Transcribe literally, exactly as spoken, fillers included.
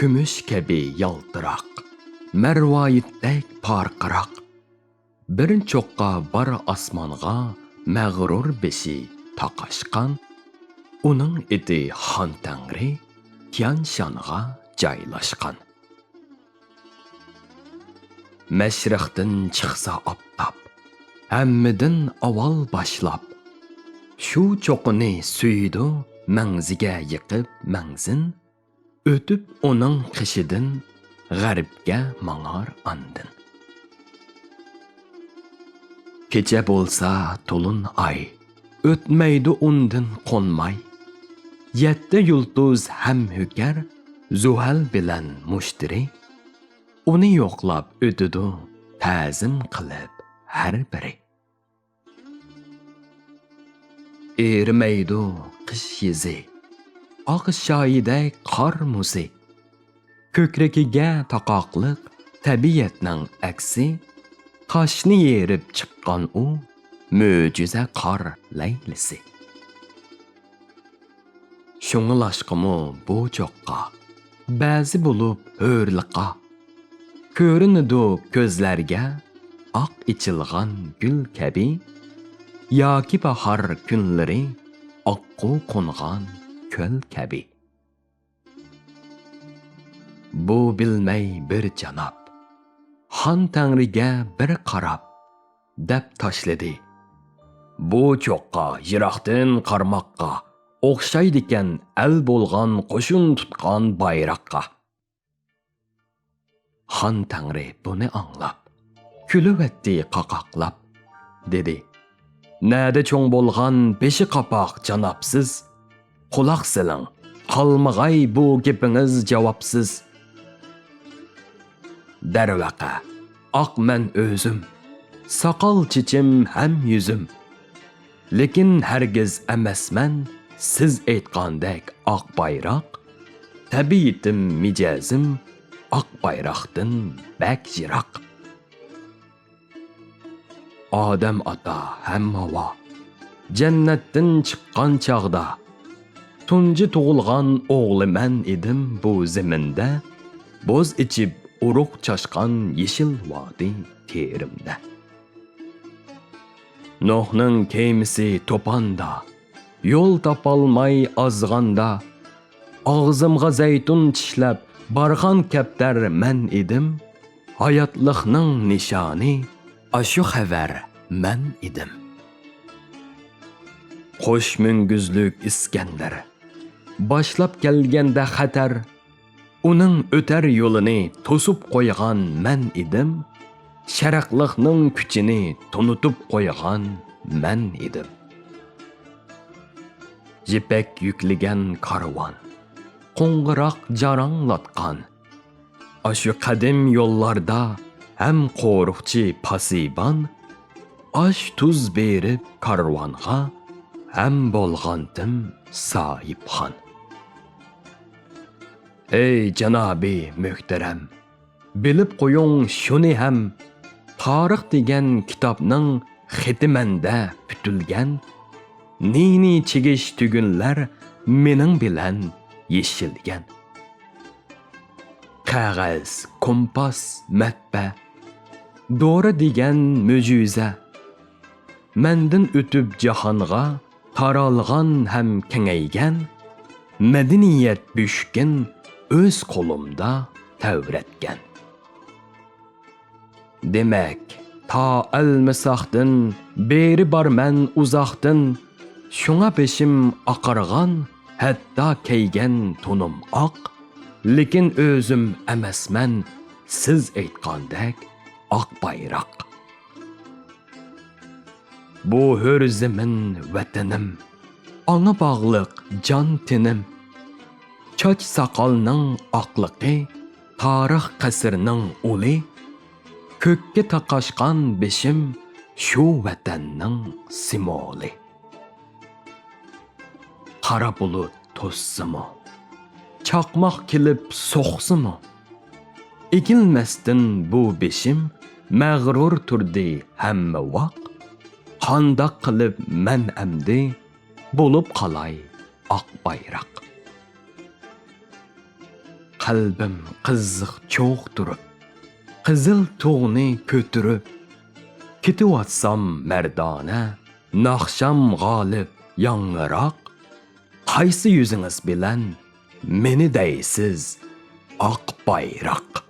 كۈمۈش كەبى يالتىراق، مەرۋايىتتەك پارقىراق. بىر چوققا بار ئاسمانغا مەغرۇر بېشى تاقاشقان. ئۇنىڭ ئېتى خان تەڭرى تيانشانغا جايلاشقان. مەشرىقتىن چىقسا ئاپتاپ، ھەممىدىن ئاۋۋال باشلاپ، شۇ چوققىنى سۆيىدۇ مەڭزىگە يېقىپ مەڭزىن. ئۆتۈپ ئۇنىڭ قېشىدىن، غەربكە ماڭار ئاندىن. كېچە بولسا تولۇن ئاي، ئۆتمەيدۇ ئۇندىن قونماي. يەتتە يۇلتۇز ھەم ھۆكەر، زۇھەل بىلەن مۇشتەرى. ئۇنى يوقلاپ ئۆتىدۇ تەزىم قىلىپ ھەر بىرى. ئېرىمەيدۇ قىش يېزى، ئاق شايىدەك قار مۇزى. كۆكرىكىگە تاقاقلىق تەبىئەتنىڭ ئەكسى. تاشنى يېرىپ چىققان ئۇ، مۆجىزە قار لەيلىسى. شۇڭلاشقىمۇ بۇ چوققا، بەزى بولۇپ ھۆرلىقا، كۆرۈنىدۇ كۆزلەرگە ئاق ئېچىلغان گۈل كەبى، ياكى باھار كۈنلىرى ئاققۇ قونغان كۆل كەبى. بۇ بىلمەي بىر جاناب، خان تەڭرىگە بىر قاراپ، دەپ تاشلىدى. بۇ چوققا يىراقتىن قارىماققا ئوخشايدىكەن ئەل بولغان، قوشۇن تۇتقان بايراققا. خان تەڭرى بۇنى ئاڭلاپ، كۈلۈۋەتتى قاقاقلاپ، دېدى: نەدە چوڭ بولغان بېشى قاپاق جانابسىز؟ قۇلاق سېلىڭ، قالمىغاي بۇ گېپىڭىز جاۋابسىز. دەرۋەقە، ئاق مەن ئۆزۈم، ساقال چېچىم ھەم يۈزۈم. لېكىن ھەرگىز ئەمەسمەن سىز ئېيتقاندەك ئاق بايراق. تەبىئىتىم، مىجەزىم ئاق بايراقتىن بەك يىراق. ئادەم ئاتا ھەم ھاۋا جەننەتتىن چىققان چاغدا، تۇنجى تۇغۇلغان ئوغلى مەن ئىدىم بۇ زېمىندە، بوز ئېچىپ ئۇرۇق چاچقان يېشىل ۋادى تېرىمدە. نۇھنىڭ كېمىسى توپاندا، يول تاپالماي ئازغاندا، ئاغزىمغا زەيتۇن چىشلەپ بارغان كەپتەر مەن ئىدىم. ھاياتلىقنىڭ نىشانى ئاشۇ خەۋەر مەن ئىدىم. قوش مۈڭگۈزلۈك ئىسكەندەر باشلاپ كەلگەندە خەتەر، ئۇنىڭ ئۆتەر يولىنى توسۇپ قويغان مەن ئىدىم. شەرقلىقنىڭ كۈچىنى تونۇتۇپ قويغان مەن ئىدىم. يىپەك يۈكلىگەن كارۋان قوڭغۇراق جاراڭلاتقان. ئاشۇ قەدىم يوللاردا ھەم قورۇقچى پاسىبان، ئاش-تۇز بېرىپ كارۋانغا ھەم بولغانتىم ساھىبخان. ئەي جانابى مۆھتەرەم، بىلىپ قويۇڭ شۇنى ھەم، تارىخ دېگەن كىتابنىڭ خېتى مەندە پۈتۈلگەن، نى-نى چىگىش تۈگۈنلەر مېنىڭ بىلەن يېشىلگەن. قەغەز، كومپاس، مەتبە، دورا دېگەن مۆجىزە. مەندىن ئۆتۈپ جاھانغا تارالغان ھەم كېڭەيگەن، مەدەنىيەت بۆشۈكىن ئۆز قولۇمدا تەۋرەتكەن. دېمەك، تا ئەلمىساقتىن بېرى بارمەن ئۇزاقتىن، شۇڭا بېشىم ئاقارغان، ھەتتا كىيگەن تونۇم ئاق، لېكىن ئۆزۈم ئەمەسمەن سىز ئېيتقاندەك ئاق بايراق. بۇ ھۆر زېمىن ۋەتىنىم، ئاڭا باغلىق جان تېنىم. چاچ ساقالنىڭ ئاقلىقى، تارىخ قەسرىنىڭ ئۇلى، كۆككە تاقاشقان بېشىم شۇ ۋەتەننىڭ سىمۋولى. قارا بۇلۇت توسسىمۇ، چاقماق كېلىپ سوقسىمۇ، ئېگىلمەستىن بۇ بېشىم مەغرۇر تۇردى ھەممە ۋاق. قانداق قىلىپ مەن ئەمدى بولۇپ قالاي ئاق بايراق؟ قەلبىم قىزىق چوغ تۇرۇپ، قىزىل تۇغنى كۆتۈرۈپ، كېتىۋاتسام مەردانە، ناخشام غالىپ ياڭراق، قايسى يۈزىڭىز بىلەن مېنى دەيسىز ئاق بايراق؟